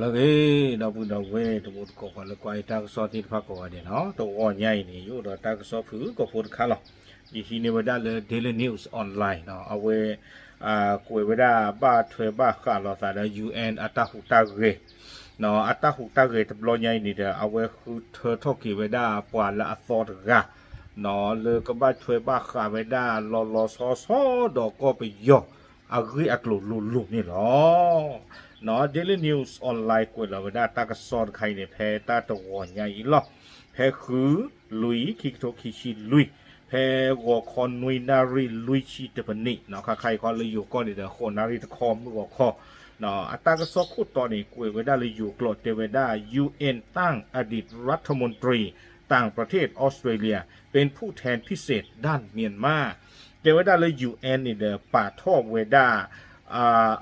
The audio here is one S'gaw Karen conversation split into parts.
အဂ့ၤ ဒီပုၢ်ဒီဝဲၢ်တံၤသကိး ပှၤလၢကွၢ်ယတၢ်ကစီၣ်သ့ၣ်တဖၣ်ကိးဂၤဒဲးန့ၣ်, တဂီၤညါအံၤန့ၣ် ယအိၣ်ဒီးတၢ်ကစီၣ်ဖုၣ်ကိာ်ဖိတခါလီၤ. ယဟံးန့ၢ်ဝဲဒၣ်လၢ Daily News Online အဝဲ ကွဲးဝဲဒၣ်ဘၣ်ထွဲဘၣ်ဃးလိာ်သးဒီး UN အတၢ်ဟူးတၢ်ဂဲၤ, အတၢ်ဟူးတၢ်ဂဲၤတဘျီညါအံၤန့ၣ်ဒီး အဝဲဃုထၢထီၣ်က့ၤဝဲဒၣ်ပှၤလၢအသီတဂၤ လၢကဘၣ်ထွဲဘၣ်ဃးဝဲဒၣ်လီၤလီၤဆီဆီဒီးကီၢ်ပယီၤအဂ့ၢ်အကျိၤလိၤလိၤန့ၣ်လီၤ. Daily News Online ကွဲးလီၤဝဲဒၣ်တၢ်ကစီၣ်တခါအံၤန့ၣ် ဖဲတၢ်တဂီၤညါအံၤလီၤ. ဖဲဃု လွံၢ် ခံကထိခံဆံလွံၢ်, ဖဲဂီၤခီနွံနၣ်ရံၣ်လွံၢ်ဆံတပနံး, ခါခါအံၤခီလၢယိၤကီၢ်န့ၣ်ဒီး ဃိးနၣ်ရံၣ်တခီမုၢ်ဂီၤခီ, အတၢ်ကစီၣ်ခိၣ်တီန့ၣ် ကွဲးဝဲဒၣ်လၢယိၤကျိာ်တဲဝဲဒၣ် UN တၢင် อดีตรัฐมนตรี ต่างประเทศออสเตรเลีย เป็นผู้แทนพิเศษด้านเมียนมา တဲဝဲဒၣ်လၢ UN န့ၣ်ဒီး ပာ်ထီၣ်ဝဲဒၣ်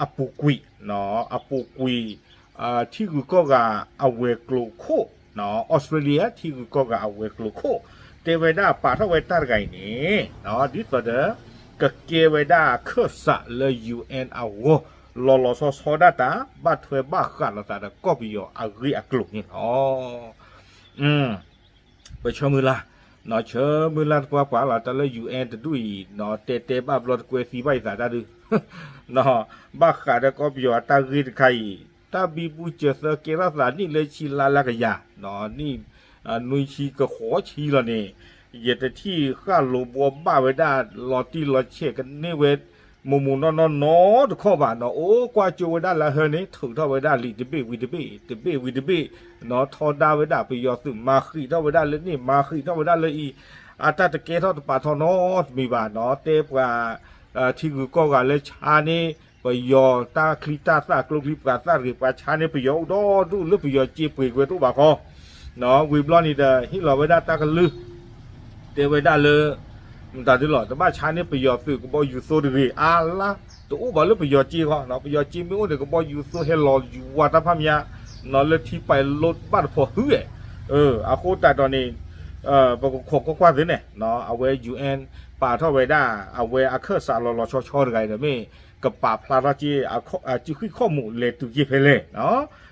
အပူၤကွံာ်, အပူၤကွံာ် ထံဂုၤကီၢ်ဂၤအဝဲၤကျိၤခိၣ်, အီစထြ့လယါ ထံဂုၤကီၢ်ဂၤအဝဲၤကျိၤခိၣ်, တဲဝဲဒၣ်ပာ်ထီၣ်ဝဲတၢ်တဂၤအံၤန့ၣ် ဒ်သိးဒီး ကကဲဝဲဒၣ်ခၢၣ်စးလၢ UN အဂီၢ် လီၤလီၤဆီဆီဒၣ်တၢ် ဘၣ်ထွဲဘၣ်ဃးလိာ်သးဒီးကီၢ်ပယီၤအဂ့ၢ်အကျိၤန့ၣ်လီၤ. ပဆၢမုၢ်လၢ်, ဆၢမုၢ်လၢ်တပှၢ်ပှၢ်လီၤ တၢ်လၢ UN တဒူၣ်အံၤ တဲတဲဘၣ်ဘျီတကွဲသံဘၣ်ယသးတၢ်ဒုး, ဘၣ်ဃးဒီးကီၢ်ပယီၤအတၢ်ဂ့ၢ်တခါအံၤ, တၢ်ဘံဘူစၢၤသၢကဲထီၣ်သးနံၣ်လၢဆံလါလၢကယၤ, နံၣ်နွံဆံကဃိးဆံလီၤန့ၣ်, ယတထံၣ်ဃၣ်လိာ်ဘှီဘၣ်ဝဲဒၣ် လီၤတံၢ်လီၤဆဲးကန့ၢ်ဝဲ မိၢ်မိၢ်နီၢ်နီၢ်နီတခီၣ်ဘၣ်နီၤ, အိၣ်ကွၢ်ကၠိဝဲဒၣ်လၢဟၢန့ၣ် ထုးထီၣ်ဝဲဒၣ်လံာ်တဘ့ၣ်ဝံၤတဘ့ၣ် တဘ့ၣ်ဝံၤတဘ့ၣ်, နီၤထီဒါဝဲဒၣ်ပယီၤသုး မၤဃံးထီၣ်ဝဲဒၣ်လၢန့ၣ် မၤဃံးထီၣ်ဝဲဒၣ်လၢအံၤ, အတၢ်တကဲထီၣ်တပာ်ထီၣ်နီတမံၤဘၣ်နီၤ, တဲပှၤ ထံဂုၤကီၢ်ဂၤလၢဆါန့ၢ် ပယီၤတၢ်ချံတၢ်သၣ် ကျိချံပှၤသၣ်တဂ့ၤ ပှၤဆါန့ၢ်ပယီၤအိၣ်ဒီဒူၣ်လၢပယီၤစ့ပှ့ၤကွဲတအိၣ်ဘၣ်ဃီ, ဝံၤဘျီန့ၣ်ဒီး ဟ့ၣ်လီၤဝဲဒၣ်တၢ်ကလုၢ် တဲဝဲဒၣ်လၢ မတၤဒုလီၤ တဘၣ်ဆါန့ၢ်ပယီၤသုးကဘီယူၤသိတဂ့ၤ အါလါ တအိၣ်ဘၣ်လၢပယီၤစ့ဃီ, ပယီၤစ့မ့ၢ်အိၣ်န့ၣ် ကဘီယူၤသိဟဲလီၤယူၤဝါတၢ်ဖးမး, နီၤလၢထံပာ်လိဘၣ်တဖီၣ်ဟုဧဲ, အဃိသတးဒီးန့ၣ် ပကခိးကွၢ်ကွၢ်သ့န့ၣ် အဝဲ UN ပာ်ထီၣ်ဝဲဒၣ် အဝဲအခၢၣ်စးလီၤလီၤဆီဆီတဂၤအံၤဒီးမ့ၢ် ကပာ်ဖျါထီၣ်က့ၤ အစုဃံၣ်ခီၣ်မူးလဲၤတုၤက့ၤဖဲလဲၣ်,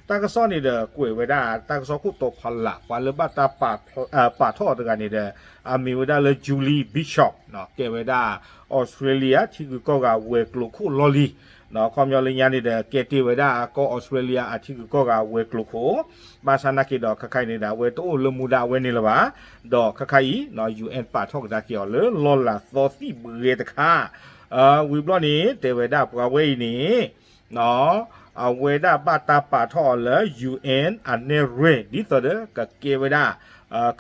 တၢ်ကစီၣ်န့ၣ်ဒီးကွဲးဝဲဒၣ် တၢ်ကစီၣ်ခိၣ်တီဖီလာ် ပှၤလၢဘၣ်တၢ်ပာ်ထီၣ်တဂၤန့ၣ်ဒီး အမ့ၢ်ဝဲဒၣ်လၢ Julie Bishop ကဲဝဲဒၣ် အီစထြ့လယါ ထံဂုၤကီၢ်ဂၤဝဲၤကျိၤခိၣ်လီၢ်လံၤ, ခီပညီလၢညါန့ၣ်ဒီး ကဲတ့ၢ်ဝဲဒၣ်ကီၢ်အီစထြ့လယါအထံဂုၤကီၢ်ဂၤဝဲၤကျိၤခိၣ်, ဘၣ်ဆၣ်နာ်က့ဒီး ခဲခါအံၤန့ၣ်ဒီး အဝဲတအိၣ်လၢမူဒါအဝဲန့ၣ်လၢၤဘၣ်, ဒီးခဲခါအံၤ UN ပာ်ထီၣ်ကဒါက့ၤအီၤလၢလီၢ်လၤသီသံၣ်ဘှဲတခါ, ဝံၤဘျီန့ၣ် တဲဝဲဒၣ်ပှၤဝဲအံၤန့ၣ် အဝဲဒၣ်ဘၣ်တၢ်ပာ်ထီၣ်အီၤလၢ UN အနဲၣ်ရွဲၣ် ဒ်သိးဒီးကကဲဝဲဒၣ်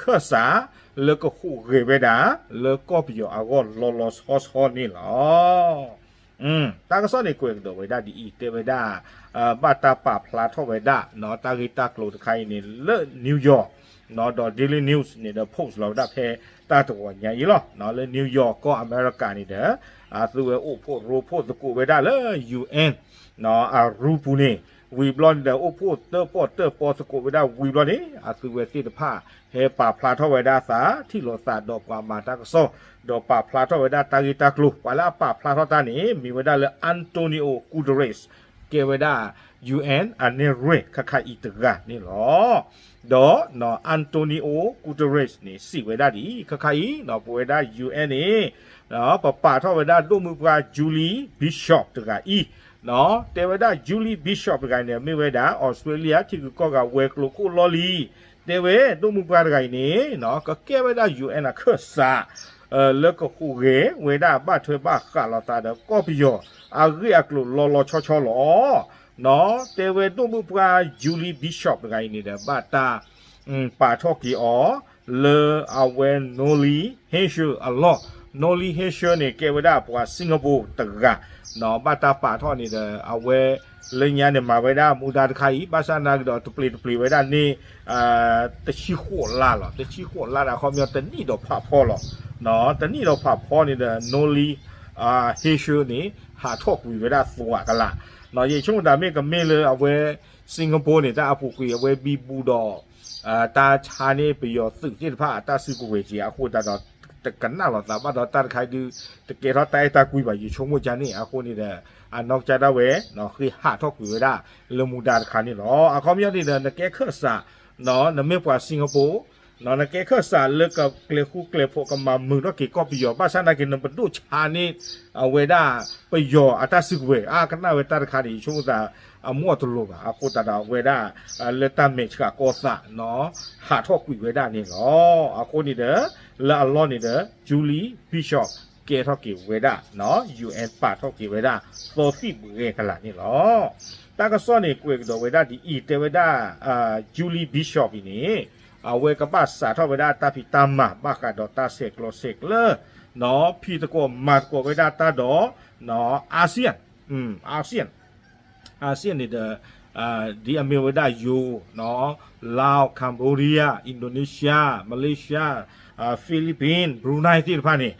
ခၢၣ်စး လၢကဟူးဂဲၤဝဲဒၣ် လၢကီၢ်ပယီၤအဂီၢ်လီၤလီၤဆီဆီန့ၣ်လီၤ. တၢ်ကစီၣ်န့ၣ်ကွဲးကဒီးဝဲဒၣ်ဒ်အံၤ တဲဝဲဒၣ် ဘၣ်တၢ်ပာ်ဖျါထီၣ်ဝဲဒၣ် တၢ်ဂ့ၢ်တၢ်ကျိၤတခါအံၤန့ၣ် လၢ New York ဒီး Daily News န့ၣ်ဒီး post လီၤဝဲဒၣ်ဖဲတၢ်တဂီၤညါအံၤလီၤ. လၢ New York ကီၢ်အမဲရကၤန့ၣ်ဒီး အသုဝဲအိၣ်ဖှိၣ်ရိဖှိၣ်သကိးဝဲဒၣ်လၢ UN အရူပူၤန့ၣ်, ဝံၤဘျီန့ၣ်ဒီး အိၣ်ဖှိၣ်တၢၣ်ပီၣ်တၢၣ်ပီသကိးဝဲဒၣ်ဝံၤဘျီန့ၣ် အသုဝဲသ့ၣ်တဖၣ် ဟဲပာ်ဖျါထီၣ်ဝဲဒၣ်သး ထံၣ်လိာ်သးဒီးပှၤမၤတၢ်ကစီၣ်, ဒီးပာ်ဖျါထီၣ်ဝဲဒၣ်တၢ်ဂ့ၢ်တၢ်ကျိၤ ပှၤလၢအပာ်ဖျါထီၣ်တၢ်န့ၣ် မ့ၢ်ဝဲဒၣ်လၢ Antonio Guterres ကဲဝဲဒၣ် UN အနဲၣ်ရွဲၣ်ခဲခါအံၤတဂၤန့ၣ်လီၤ. ဒီး Antonio Guterres န့ၣ် စံးဝဲဒၣ်ဒ်အံၤ ခဲခါအံၤ ပဝဲဒၣ် UN န့ၣ် ပပာ်ထီၣ်ဝဲဒၣ်ဒိၣ်မုၢ်ပှၢ် Julie Bishop တဂၤအံၤ, တဲဝဲဒၣ် Julie Bishop တဂၤန့ၣ် မ့ၢ်ဝဲဒၣ် အီစထြ့လယါ ထံဂုၤကီၢ်ဂၤဝဲၤကျိၤခိၣ်လီၢ်လံၤ, တဲဝဲဒိၣ်မုၢ်ပှၢ်တဂၤအံၤန့ၣ် ကကဲဝဲဒၣ် UN အခၢၣ်စး လၢကဟူးဂဲၤဝဲဒၣ်ဘၣ်ထွဲဘၣ်ဃးလိာ်သးဒီးကီၢ်ပယီၤအဂ့ၢ်အကျိၤလီၤလီၤဆီဆီလီၤ. တဲဝဲဒိၣ်မုၢ်ပှၢ် Julie Bishop တဂၤအံၤန့ၣ်ဒီး ဘၣ်တၢ် ပာ်ထီၣ်က့ၤအီၤ လၢအဝဲ Noli Hensher အလီၢ်, Noli Hensher န့ၣ် ကဲဝဲဒၣ်ပှၤ Singapore တဂၤ, ဘၣ်တၢ်ပာ်ထီၣ်န့ၣ်ဒီး အဝဲ လၢညါန့ၣ် မၤဝဲဒၣ်မူဒါတခါအံၤ ဘၣ်ဆၣ်နာ်က့ဒီး တပျ့ၤတပျ့ၤဝဲဒၣ်န့ၣ် တဆံဃိးလါလီၤ, တဆံဃိးလါဒီး ခီပညီတနံၣ်ဒီးဖးဖီလီၤ, တနံၣ်ဒီးဖးဖီန့ၣ်ဒီး Noli Hensher န့ၣ် ဟးထီၣ်ကွံာ်ဝဲဒၣ်သွးကလး, ယဆိကမိၣ်တၢ်မ့ၢ်ကမ့ၢ်လၢအဝဲ Singapore န့ၣ် တၢ်အပူၤကွံာ်အဝဲဘံဘူဒီး တၢ်ဆါန့ၢ်ပယီၤသုးသ့ၣ်တဖၣ်အတၢ်စုကဝဲၤက့ၤအဃိသတးဒီး တကနၣ်လိာ်သးဘၣ်ဒီးတၢ်တခါဒုး တကဲထီၣ်တၢ်အဲၣ်တၢ်ကွံဘၣ် ယဆိကမိၣ်ကန့ၣ် အဃိန့ၣ်ဒီး အနီၢ်ကစၢ်ဒၣ်ဝဲ ဃ့ဟးထီၣ်ကွံာ်ဝဲဒၣ် လၢမူဒါတခါန့ၣ်လီၤ. အခီပညီန့ၣ်ဒီး နကဲခၢၣ်စး နမ့ၢ်ပှၤ Singapore နကဲခၢၣ်စးလၢကကျဲၤဃူကျဲၤဖိးကမၤမုာ်ထီၣ်က့ၤကီၢ်ပယီၤ ဘၣ်ဆၣ်နာ်က့ နပဒိၣ်ဆါန့ၢ် အဝဲဒၣ် ပယီၤအတၢ်စုကဝဲၤ အကနၣ်ဝဲတၢ်တခါန့ၣ် ယဆိကမိၣ်သး အမူအတလိၤဘၣ်. အဃိသတးဒီးအဝဲဒၣ် လၢတၢ်မဲာ်ဆှးကီသး ဟးထီၣ်ကွံာ်ဝဲဒၣ်န့ၣ်လီၤ. အဃိန့ၣ်ဒီး လၢအလီၢ်န့ၣ်ဒီး Julie Bishop ကဲထီၣ်က့ၤဝဲဒၣ် ယူဢၣ် ပာ်ထီၣ်က့ၤဝဲဒၣ် သီသံၣ်ပှဲၤကလာ်န့ၣ်လီၤ. တၢ်ကစီၣ်န့ၣ် ကွဲးကဒီးဝဲဒၣ်ဒ်အံၤ တဲဝဲဒၣ် Julie Bishop အံၤန့ၣ် အဝဲကဘၣ်စးထီၣ်ဝဲဒၣ်တၢ်ဖံးတၢ်မၤ ဘၣ်ဃးဒီးတၢ်ဆဲးကျိးဆဲးကျၢ ဖံးသကိးမၤသကိးဝဲဒၣ်တၢ်ဒီး ASEAN, ASEAN, ASEAN န့ၣ်ဒီး ဒ်အမ့ၢ်ဝဲဒၣ်ယိၤ Laos, Cambodia, Indonesia, Malaysia, Philippines, Brunei သ့ၣ်တဖၣ်န့ၣ်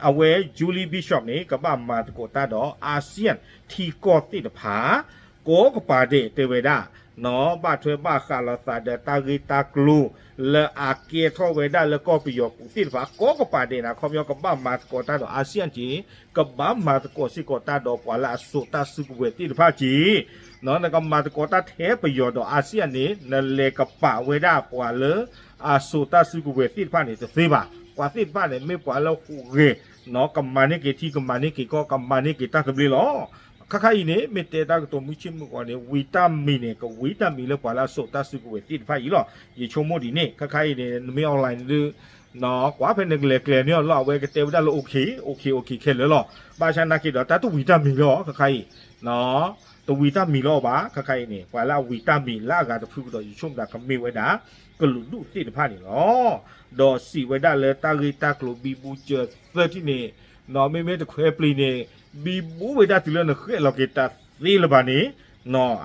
အဝဲ Julie Bishop န့ၣ် ကဘၣ်မၤသကိးတၢ်ဒီး ASEAN ထံကီၢ်သ့ၣ်တဖၣ် ကိးကပၤဒဲးတဲဝဲဒၣ် ဘၣ်ထွဲဘၣ်ဃးလိာ်သးဒီးတၢ်ဂ့ၢ်တၢ်ကျိၤ လၢအကဲထီၣ်ဝဲဒၣ်လၢကီၢ်ပယီၤပူၤသ့ၣ်တဖၣ် ကိးကပၤဒဲးန့ၣ် အခီပညီကဘၣ်မၤသကိးတၢ်ဒီး ASEAN က့ ကဘၣ်မၤသကိးစ့ၢ်ကီးတၢ်ဒီးပှၤလၢအစိာ်တၢ်စုကဝဲၤသ့ၣ်တဖၣ်က့ နကမၤသကိးတၢ်ထဲပယီၤဒီး ASEAN န့ၣ် နလဲၤကပာ်ဝဲဒၣ်ပှၤလၢအစိာ်တၢ်စုကဝဲၤသ့ၣ်တဖၣ်န့ၣ် တသ့ဘၣ်. ပှၤသ့ၣ်တဖၣ်န့ၣ် မ့ၢ်ပှၤလၢဟူးဂဲၤ ကမၤန့ၢ်က့ၤထံ ကမၤန့ၢ်က့ၤကီၢ် ကမၤန့ၢ်က့ၤတၢ်သဘျ့လီၤ. ခါခါအံၤန့ၣ် မ့ၢ်တဲတၢ်ကတိၤမုၢ်ဆ့ၣ်မုၢ်ဂီၤန့ၣ် ဝံၤတၢ်မံၤန့ၣ် ကဝံၤတၢ်မံၤလၢပှၤလၢအစိာ်တၢ်စုကဝဲၤသ့ၣ်တဖၣ်အံၤလီၤ. ယဆိကမိၣ်ဒ်န့ၣ် ခါခါအံၤန့ၣ် နမ့ၢ် online န့ၣ်ဒုး ကွၢ်ဖဲနကလဲၤကျဲၤန့ၣ်လီၤ အဝဲကတဲဝဲဒၣ်လၢ okay okay okay ခဲလၢာ်လီၤ. ဘၣ်ဆၣ်နာ်က့ဒီး တၢ်တဝံၤတၢ်မံၤလၢၤ ခါခါအံၤ တဝံၤတၢ်မံၤလၢၤဘၣ် ခါခါအံၤန့ၣ် ပှၤလၢအဝံၤတၢ်မံၤလၢအဂၤတဖုကဒီး ယဆိကမိၣ်သးကမ့ၢ်ဝဲဒၣ် ကလုာ်ဒူၣ်သ့ၣ်တဖၣ်န့ၣ်လီၤ. ဒီးစံးဝဲဒၣ်လၢတၢ်ဂ့ၢ်တၢ်ကျိၤဘံဘူစၢၤသၢထံၣ်န့ၣ် မ့မ့ၢ်တခွဲပျံၤန့ၣ် ဘံဘူဝဲဒၣ်တုၤလၢနဃဲၣ်လီၤက့ၤတၢ်သ့လၢၤဘၣ်န့ၣ်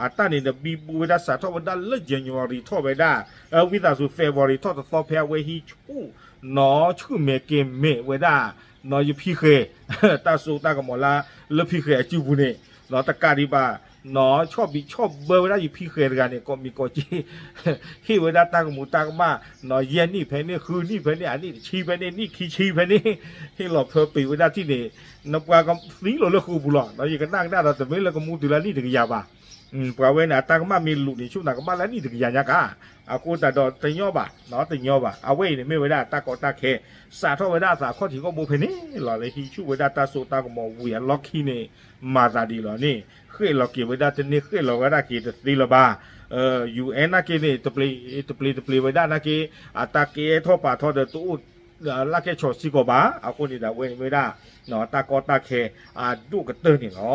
အတၢ်န့ၣ်ဒီးဘံဘူဝဲဒၣ်စးထီၣ်ဝဲဒၣ်လၢ January ထီၣ်ဝဲဒၣ် ဝံသးစူၤ February ထီၣ်တသီဖဲအဝဲဟံးဆူၣ် နီၢ်ဆူၣ်မဲာ်ကဲၤမဲာ်ဝဲဒၣ် နီၢ်ယဖံဃဲၤ တၢ်စိတၢ်ကမီၤလၢ လၢဖံဃဲၤအစုပူၤန့ၣ် နီၢ်တကးဒံးဘၣ် နီၢ်ဆီၣ်ဘံးဆီၣ်ဘၢဝဲဒၣ်ယဖံဃဲၤတဂၤန့ၣ် ကိးမံၤကိးက့ ဟ့ၣ်ဝဲဒၣ်တၢ်ကမူၤတၢ်ကမၣ် နီၢ်ယဲၢ်နံၣ်ဖဲန့ၣ် ဃုနံၣ်ဖဲန့ၣ် အနံၣ်တဆံဖဲန့ၣ် နံၣ်ခံဆံဖဲန့ၣ် ဟ့ၣ်လီၤဖၢပံာ်ဝဲဒၣ်ထံၣ်န့ၣ် နပှၤကသံလီၤလၢဃိာ်ပူၤလီၤ. ဒီးယကနၣ်ကဒါဒီး တမ့ၢ်လၢကမူတုၤလၢနံၣ်တကယၤဘၣ် ပှၤဝဲန့ၣ် အတၢ်ကမၣ်မ့ၢ်လူၤန့ၣ် ဆိၣ်နၤကဘၣ်လၢနံၣ်တကယၤညါကါ အဃိသတးဒီးတညီဘၣ် တညီဘၣ် အဝဲအံၤန့ၣ်မ့ၢ်ဝဲဒၣ်တၢ်ကီတၢ်ခဲ စးထီၣ်ဝဲဒၣ်အသးခီၣ်ထံးခီၣ်ဘိဖဲန့ၣ်လီၤ လၢဟံးဆူၣ်ဝဲဒၣ်တၢ်စိတၢ်ကမီၤဝံၤအလီၢ်ခံန့ၣ် မၤသးဒ်လီၤန့ၣ် ဃဲၣ်လီၤက့ၤဝဲဒၣ်တန့ၢ် ဃဲၣ်လီၤဝဲဒၣ်က့ၤတသ့လၢၤဘၣ် ယူၢ်အဲၣ် နာ်က့န့ၣ် တပျ့ၤတပျ့ၤဝဲဒၣ်နာ်က့ အတၢ်ကဲထီၣ်ပာ်ထီၣ်ဒီးတအိၣ် လၢကဲဆီၣ်စ့ၢ်ကီးဘၣ် အဃိန့ၣ်ဒီး အဝဲန့ၣ်မ့ၢ်ဝဲဒၣ် တၢ်ကီတၢ်ခဲ အဒိၣ်ကတၢၢ်န့ၣ်လီၤ.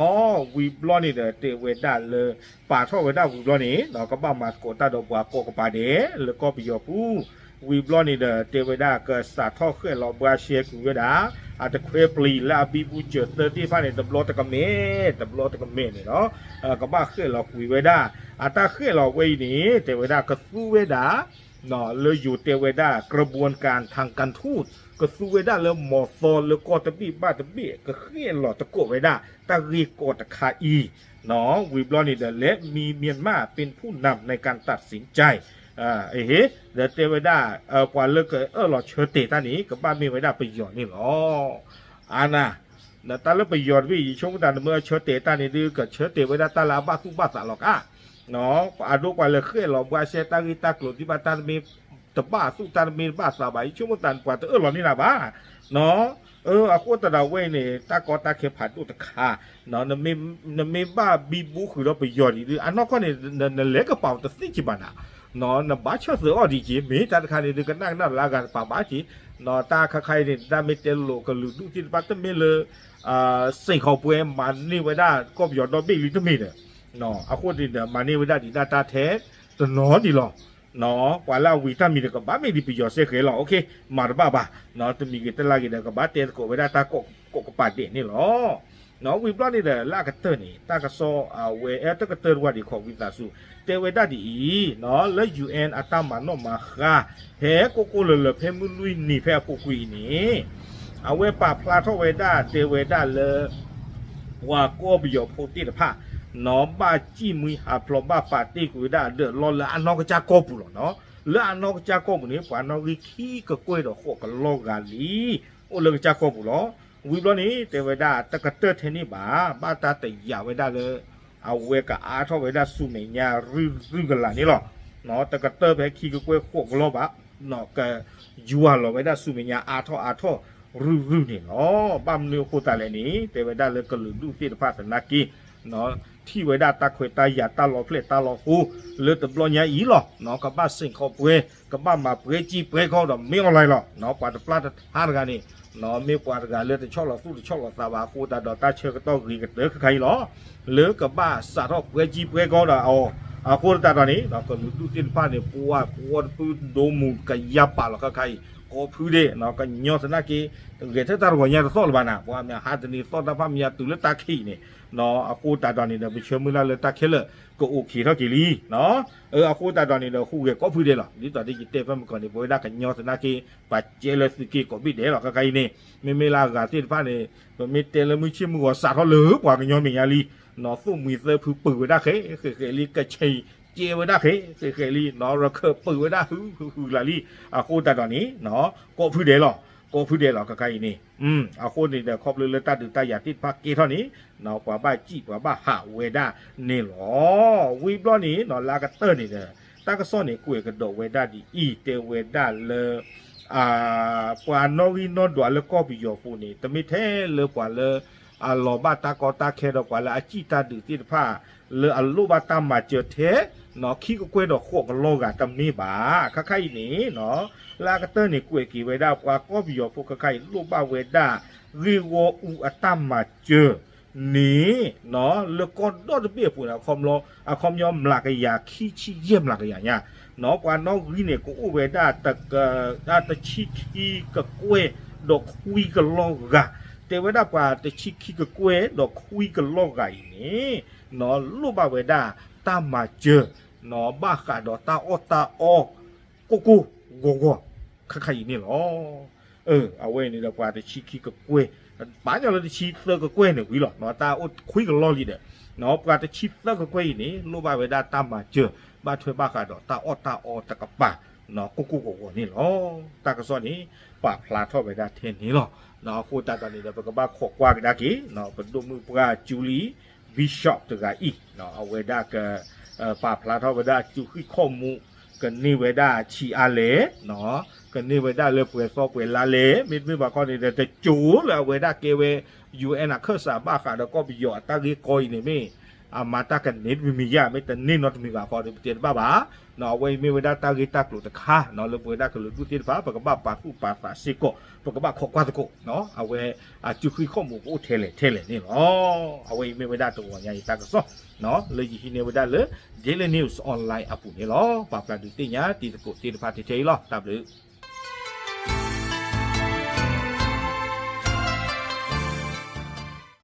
ဝံၤဘျီန့ၣ်ဒီး တဲဝဲဒၣ်လၢ ပာ်ထီၣ်ဝဲဒၣ်ဝံၤဘျီန့ၣ် ကဘၣ်မၤသကိးတၢ်ဒီးပှၤကိးကပၤဒဲး လၢကီၢ်ပယီၤပူၤ ဝံၤဘျီန့ၣ်ဒီး တဲဝဲဒၣ်ကစးထီၣ်ဃဲၣ်လီၤဘှါရှဲကွံာ်ဝဲဒၣ် အတခွဲပျံၤလၢအဘံဘူစၢၤသၢသ့ၣ်တဖၣ်န့ၣ် တဘျီတကမဲာ် တဘျီတကမဲာ်န့ၣ်လီၤ. ကဘၣ်ဃဲၣ်လီၤကွံာ်ဝဲဒၣ် အတၢ်ဃဲၣ်လီၤဝဲအံၤန့ၣ် တဲဝဲဒၣ်ကသူဝဲဒၣ် လၢယိၤတဲဝဲဒၣ် กระบวนการทางการทูต ကသူဝဲဒၣ်လၢမီၤသီလၢကီၢ်တဘ့ၣ်ဘၣ်တဘ့ၣ် ကဃဲၣ်လီၤသကိးဝဲဒၣ် တၢ်ဂ့ၢ်ကီတခါအံၤ ဝံၤဘျီန့ၣ်ဒီး และมีเมียนมาเป็นผู้นำในการตัดสินใจ ဒီးတဲဝဲဒၣ် ပှၤလၢကအၢၣ်လီၤဆၢတဲာ်တၢ်န့ၣ် ကဘၣ်မ့ၢ်ဝဲဒၣ်ပယီၤန့ၣ်လီၤ. အါနၤ တၢ်လၢပယီၤတဘ့ၣ် ယဆိကမိၣ်သး နမ့ၢ်အၢဆၢတဲာ်တၢ်န့ၣ်ဒုး ကဆၢတဲာ်ဝဲဒၣ်တၢ်လၢအဘၣ်သူၣ်ဘၣ်သးလီၤကါ အဒိပှၤလၢဃဲၣ်လီၤဘှါရှဲတၢ်ဂ့ၢ်တၢ်ကျိၤသ့ၣ်တဖၣ် တၢ်တမ့ၢ်တဘၣ်သူၣ်တၢ်တမ့ၢ်တဘၣ်သးဘၣ် ယဆိကမိၣ်သးနပှၤတအၢၣ်လီၤန့ၢ်နၤဘၣ် အဃိသတးဒီးဝဲအံၤန့ၣ် တၢ်ကီတၢ်ခဲဖးဒိၣ်တခါ နမ့ၢ်ဘၣ်ဘံဘူဃုာ်ဒီးပယီၤဒ်ဒုး အနီၢ်ကီၢ်န့ၣ် နလဲၤကပာ်အီၤတသ့က့ၤဘၣ်နၤ နဘၣ်ဆၢသၢအီၤဒံးက့ၤ မ့ၢ်တၢ်တခါန့ၣ်ဒုး ကနၣ်ကနၣ်လၢအဂၤတပၤဘၣ်က့ၤ တၢ်ခါခါအံၤန့ၣ် တၢ်မ့ၢ်တဲလိာ်ကလုာ်ဒူၣ်သ့ၣ်တဖၣ် တမ့ၢ်လၢ စ့ၢ်ကီးပှဲၤမၤန့ၢ်ဝဲဒၣ်ကီၢ်ပယီၤဒီဘ့ၣ်လံတမ့ၢ်ဒီး အဃိန့ၣ်ဒီး မၤန့ၢ်ဝဲဒၣ်ဒံးဒၣ်တၢ်ထဲတနီၤဒံးလီၤ. ပှၤလၢအဝံၤတၢ်မံၤဒီး ကဘၣ်မ့ၢ်ဒံးပယီၤစဲဃဲၤလီၤ မၤတဘၣ်ဘၣ် တမံၤဂ့ၤတလါဂ့ၤဒီး ကဘၣ်တဲသကိးဝဲဒၣ်တၢ်ကိးကပၤဒဲးန့ၣ်လီၤ. ဝံၤဘျီန့ၣ်ဒီး လၢအကတၢၢ်န့ၣ် တၢ်ကစီၣ်အဝဲ တကတၢၢ်တဝၢ်ဒံးခီ ဝံသးစူၤ တဲဝဲဒၣ်ဒ်အံၤ လၢ ယူၢ်အဲၣ် အတၢ်မၤနီၣ်မၤဃါ ဖဲကိၢ်ကိၢ်လၢၤလၢၤ ဖဲမုၢ်လွံၢ်နံၤဖဲအပူၤကွံာ်အံၤန့ၣ် အဝဲပာ်ဖျါထီၣ်ဝဲဒၣ် တဲဝဲဒၣ်လၢ ပှၤကီၢ်ပယီၤဖိသ့ၣ်တဖၣ် နီၢ်ဘၣ်စံၣ်မှံဟးဖျိးဘၣ်ပာ်တ့ၢ်ကွံာ်ဝဲဒၣ်အဒၢးအလီၢ်လၢအနီၢ်ကစၢ်ကီၢ်ပူၤလီၤနီၤ လၢအနီၢ်ကစၢ်ကီၢ်ပူၤန့ၣ် ပှၤနီၣ်ဂံၢ်ခံကကွဲၢ်ဒီးဃိးကလီၢ်ဂၤလံ အိၣ်လၢကစၢ်ကီၢ်ပူၤလီၤ. ဝံၤဘျီန့ၣ် တဲဝဲဒၣ်တကတၢၢ်ထဲန့ၣ်ဘၣ် ဘၣ်တၢ်တယာ်ဝဲဒၣ်လၢ အဝဲကအါထီၣ်ဝဲဒၣ်ဆူမဲာ်ညါရုၢ်ရုၢ်ကလာ်န့ၣ်လီၤ. တကတၢၢ်ဖဲခံကကွဲၢ်ဃိးကလီၢ်ဘၣ် ကယွၤလီၤဝဲဒၣ်ဆူမဲာ်ညါအါထီၣ်အါထီၣ် ရုၢ်ရုၢ်န့ၣ်လီၤ. ဘၣ်မနုၤအဃိသတးလဲၣ်န့ၣ် တဲဝဲဒၣ်လၢကလုာ်ဒူၣ်သ့ၣ်တဖၣ်သနာ်က့ ထံၣ်ဝဲဒၣ်တၢ်ခွဲးတၢ်ယာ်တၢ်လီၤဖျဲၣ်တၢ်လီၤဟိ လၢတဘျီညါအံၤလီၤ. ကဘၣ်စ့ၢ်ကီးပှဲၤ ကဘၣ်မၤပှဲၤကံပှဲၤကီဒီးမ့ၢ်အီၤလီၤလီၤ. ပှၤတပျၢ်တထါတဂၤန့ၣ် မ့ၢ်ပှၤတဂၤလၢတဆီၣ်လီၤသူၣ်တဆီၣ်လီၤသးဘၣ်အဃိသတးဒီး တၢ်ဆၢကတီၢ်ဂ့ၤကတၢၢ်ခဲခါအံၤလီၤ. လၢကဘၣ်စးထီၣ်ပှဲၤကံပှဲၤကီဒီးအီၤ အဃိသတးဒီးန့ၣ် ကလုာ်ဒူၣ်သ့ၣ်တဖၣ်န့ၣ် ပှၤကဝီၤတပုၢ်ဒိမုၣ်ကယၤပာ်လီၤခဲခါအံၤ ကိးဖုဒဲး ကညီသနာ်က့ ဂဲၤထၢၣ်တၢ်တဂီၤညါတသီၣ်လၢၤဘၣ်နၤ ပှၤမ့ၢ်ဟးတနံၤသီၣ်တၢ်ဖးမံၤညါတုၤလၢတၢ်ခံးန့ၣ် အဃိသတးဒီးန့ၣ်ဒီး ပဆၢမုၢ်လၢ်လၢတၢ်ခဲလၢာ်ကအိၣ်က့ၤထီၣ်က့ၤလံ အဃိသတးဒီးန့ၣ်ဒီး ဟူးဂဲၤကိးဖုဒဲးလီၤ. ဒ်သိးဒီးယတဲဖဲမုၢ်ကီၢ်န့ၣ် ပဝဲဒၣ်ကညီသနာ်က့ ပှၤကဲလၢသုးက့ကိးဘ့ၣ်ဒဲးလီၤ ခဲခါအံၤန့ၣ် မ့မ့ၢ်လၢအဂၤသ့ၣ်တဖၣ်န့ၣ် ပမ့ၢ်တဲလၢမုၢ်ဆ့ၣ်မုၢ်ဂီၤစးထီၣ်လၢပှၤကညီမဲာ်ညါလံ နီၢ်သိၣ်မှံၤသၢဖုပုၢ်ဝဲဒၣ်ဃဲ ဃဲဃဲလံ ကဆံးကဲဝဲဒၣ်ဃဲ ဃဲဃဲလံ နီၢ်ရခၢၣ်ပုၢ်ဝဲဒၣ်ဟုဟုလၢ်လံ အဃိသတးဒီးန့ၣ် ကိးဖုဒဲးလီၤ ကိးဖုဒဲးလီၤခဲခါအံၤန့ၣ် အဃိန့ၣ်ဒီး ခီဖျိလၢတၢ်ဒုးတၢ်ယၤသ့ၣ်တဖၣ်ကဲထီၣ်န့ၣ် ပှၤဘၣ်စံၣ်ပှၤဘၣ်ဟးဝဲဒၣ်န့ၣ်လီၤ. ဝံၤဘျီန့ၣ် လၢအကတၢၢ်န့ၣ်ဒီး တၢ်ကစီၣ်န့ၣ် ကွဲးကဒီးဝဲဒၣ်ဒ်အံၤ တဲဝဲဒၣ်လၢ ပှၤနီၣ်ဂံၢ်နီၣ်ဒွးလၢကီၢ်ပယီၤပူၤန့ၣ် တမ့ၢ်ထဲလၢပှၤလၢ အလီၤဘၣ်တၢ်ကီတၢ်ခဲဒီးပှၤလၢအစံၣ်တၢ်ဒုးသ့ၣ်တဖၣ် လၢအလိၣ်ဘၣ်တၢ်မၤစၢၤထဲ ခံကကွဲၢ်ဒီးဃိးကလီၢ်ဂၤတမ့ၢ်ဘၣ် ခဲခါအံၤန့ၣ် လၢအကတၢၢ်န့ၣ် ကွဲးက့ၤဝဲဒၣ်ပှၤကီၢ်ပယီၤဖိခဲခါအံၤ လိၣ်ဘၣ်ဝဲဒၣ် ဂ့ၢ်ဂီၢ်အူအတၢ်မၤစၢၤန့ၣ် လၢကီၢ်ဒီတဘ့ၣ်အပူၤန့ၣ် အခီပညီ မျးကယၤခံဆံယဲၢ်မျးကယၤညါ ပှၤနီၣ်ဂံၢ်န့ၣ် ကအိၣ်ဝဲဒၣ် တဆံခံကကွဲၢ်ဒီးခွံကလီၢ်ဂၤ တဲဝဲဒၣ်ပှၤတဆံခံကကွဲၢ်ဒီးခွံကလီၢ်ဂၤအံၤန့ၣ် လိၣ်ဘၣ်ဝဲဒၣ်တၢ်မၤစၢၤ ဘၣ်ဃးဒီးတၢ်အီၣ်တၢ်အီ ကိၢ်ကိၢ်ဂီၤဂီၤ ခဲခါအံၤန့ၣ်လီၤ. အဝဲအံၤန့ၣ်ဒီး ပှၤတဆံခံကကွဲၢ် ပာ်ညီလၢတဆံသၢကကွဲၢ်န့ၣ်ဝံၤလီၤ တၢ်အိၣ်ခွံကလီၢ်လံဒီး ပှၤတဆံသၢကကွဲၢ်အံၤန့ၣ် လိၣ်ဘၣ်ဝဲဒၣ်တၢ်မၤစၢၤ ဘၣ်ထွဲဘၣ်ဃးဒီးတၢ်အီၣ်တၢ်အီတကပၤ ကိၢ်ကိၢ်ဂီၤဂီၤန့ၣ်လီၤ. တၢ်ကစီၣ်န့ၣ် ပာ်ဖျါထီၣ်ဝဲဒၣ်ထဲန့ၣ်လီၤ. အဃိသတးဒီးန့ၣ်ဒီး ပကဘၣ်ခိးကွၢ်ကဒါက့ၤ ပဒိၣ်မုၣ်ပှၢ် Julie Bishop တဂၤအံၤ အဝဲဒၣ်က ပာ်ဖျါထီၣ်ဝဲဒၣ်အစုဃံၣ်ခီၣ်မူး ကန့ၢ်ဝဲဒၣ်ဆံးအါလဲၣ် ကန့ၢ်ဝဲဒၣ်လၢပှဲၤသီပှဲၤလါလဲၣ် မ့တမ့ၢ်ဘၣ်ခီန့ၣ်ဒီး တကၠိလၢအဝဲဒၣ်ကဲဝဲ UN အခၢၣ်စးဘၣ်ဃးဒီးကီၢ်ပယီၤအတၢ်ဂ့ၢ်ကီအံၤန့ၣ်မ့ၢ် အမၤတၢ်ကန့ၢ်တမံၤမံၤယါ မ့ၢ်တန့ၢ်နီတမံၤဘၣ်ခီဒီး ပတဲတဘၣ်ဘၣ် အဝဲအံၤမ့ၢ်ဝဲဒၣ်တၢ်ဂ့ၢ်တၢ်ကျိၤတခါ လၢပဝဲဒၣ်ကလုာ်ဒူၣ်သ့ၣ်တဖၣ် ပကဘၣ်ပာ်သူၣ်ပာ်သးစ့ၢ်ကီး ပကဘၣ်ခိးကွၢ်သကိး အဝဲအစုဃံၣ်ခီၣ်မူးကအိၣ်ထဲလဲၣ်ထဲလဲၣ်န့ၣ်လီၤ. အဝဲအံၤမ့ၢ်ဝဲဒၣ်တဂီၤညါအံၤတၢ်ကစီၣ် လၢယဟံးန့ၢ်ဝဲဒၣ်လၢ Daily News Online အပူၤန့ၣ်လီၤ. ပာ်ဖျါဒုးသ့ၣ်ညါတံၤသကိးသ့ၣ်တဖၣ်ထဲထဲအံၤလီၤ. တၢ်ဘျုး